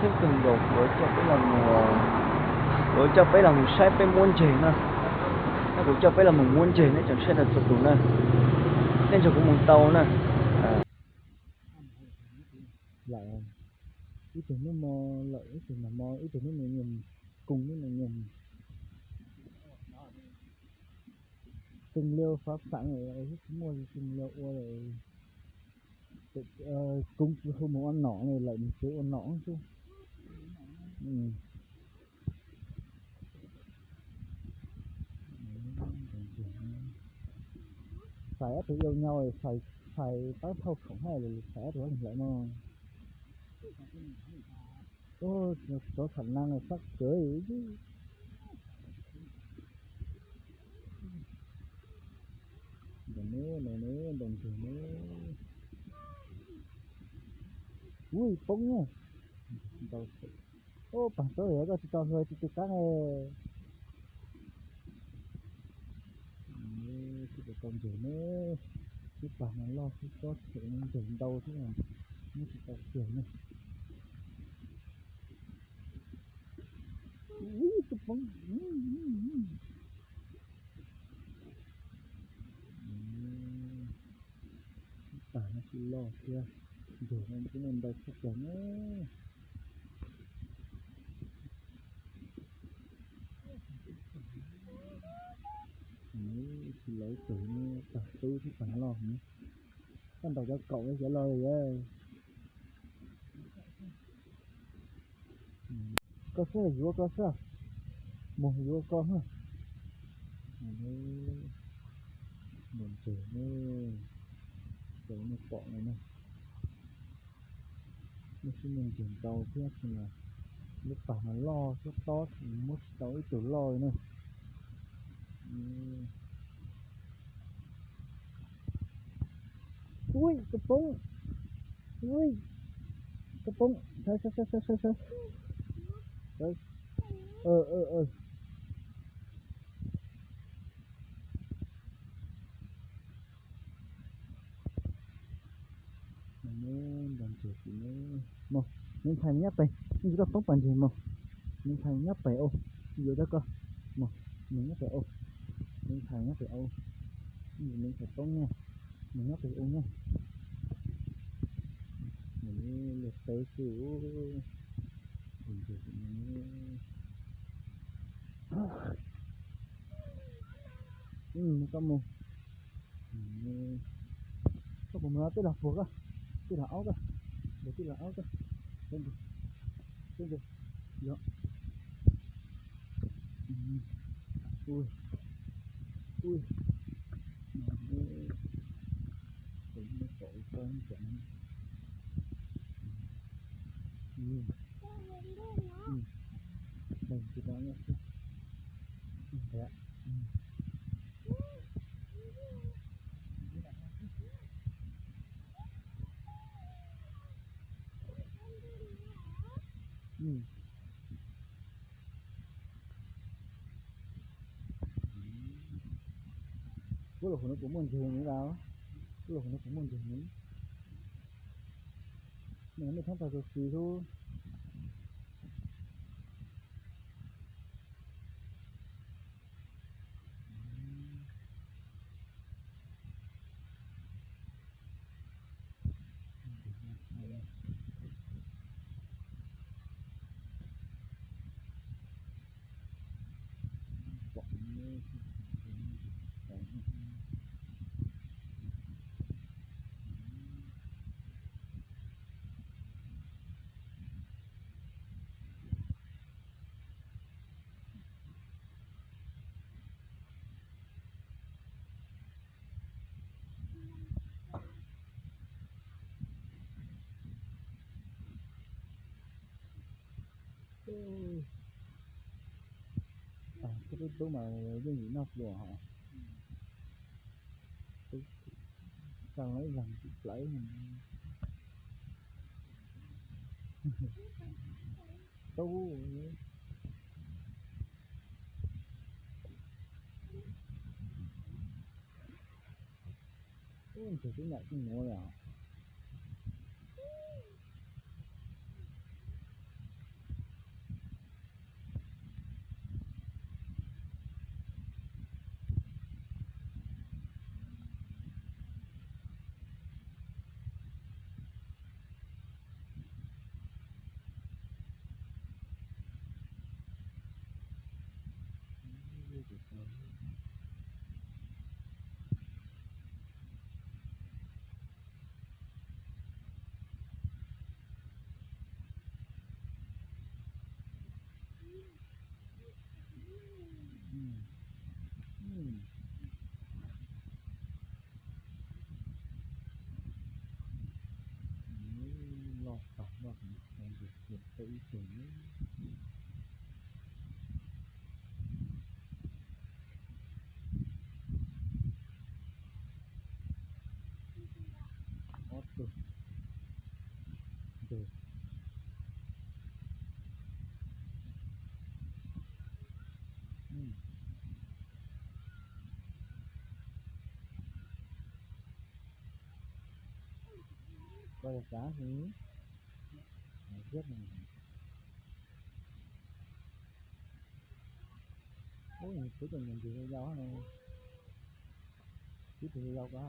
Txheeb kawg nkaus, kuv coj peb los mus, kuv coj peb los mus saib peb muab ntseg na. Kuv coj peb los mus muab ntseg, neb tsoom saib txhua tus na. Nej nrog kuv mus tau na. Lawm, ib tug hnub mo lawm, ib tug nag mo, ib tug hnub me nyuam, koog hnub me nyuam. Tseem liau fav xam, tsis muaj tseem liau ua lawm. Koog hu mus ua nom lawm, nws tsev ua nom xwb. Xais ob tug yau nyaus, xais, xais pab thauj khoom hab, xais ob tug hlawm no. Ov, tov tham na sab kawg. Ntoo ne, ntoo ne, ntoo ntseg ne. Ui, poob na. Ntau. Ov, pag tau yog koj tsis tau hluas tsis tu qab ne. Tsis tau ntseg ne. Lub pag no loj xwb, tsob tshem ntseg ntau xwb, muab tsis tau kiag ne. Ui, tus poob. Lub pag no tsis loj thiab, ntseg no tsis ntau tshaj plaws ne. Tsis loj ib tug, pag tub thiab pag loj heev. Koj ntaus cov kaum xyov loj li. Koj sab yuav koj sab, mus yuav koj na. Ntoo ntseg ne, cov nej pom no na. Muaj sib muaj ntseg ntau thiab, lub pag mas loj thiab tob, muab tsis tau ib tug loj li na. Ui, tus poob. Ui, tus poob. Sawv, sawv, sawv, sawv, sawv. Ntoo ntseg, mos, me ntxhais mus nyob pem, ib tsis koj poob pas ntseg mos. Me ntxhais mus nyob pem ua, yuav cov koj, mos, mus nyob pem ua. Me ntxhais nyob pem ua, me ntxhais poob na, mus nyob pem ua na. Luag teb xwb. Koj mus, koj puas mus no, tej los puag koj, tej los aub koj, tej los aub koj. Yog. Ui, ui, tus no pom ua koj cov no. Kuv los qhov no kuv muaj ntseg nws lawm, kuv los qhov no kuv muaj ntseg nws. Nej thoob tag tus tsis hlub. Tub tub mas yeej yim noj pluas hos. Tub, tau ib leeg tsis plawv. Tub, ub, ntshe tub nyam tsis muaj li os. Loj tag loj, tau ib tug. Ob tug ntug. Koj yog kav heev, ziab no. Ub, kuv tus niam ntxim yau no, kuv tus yau ko.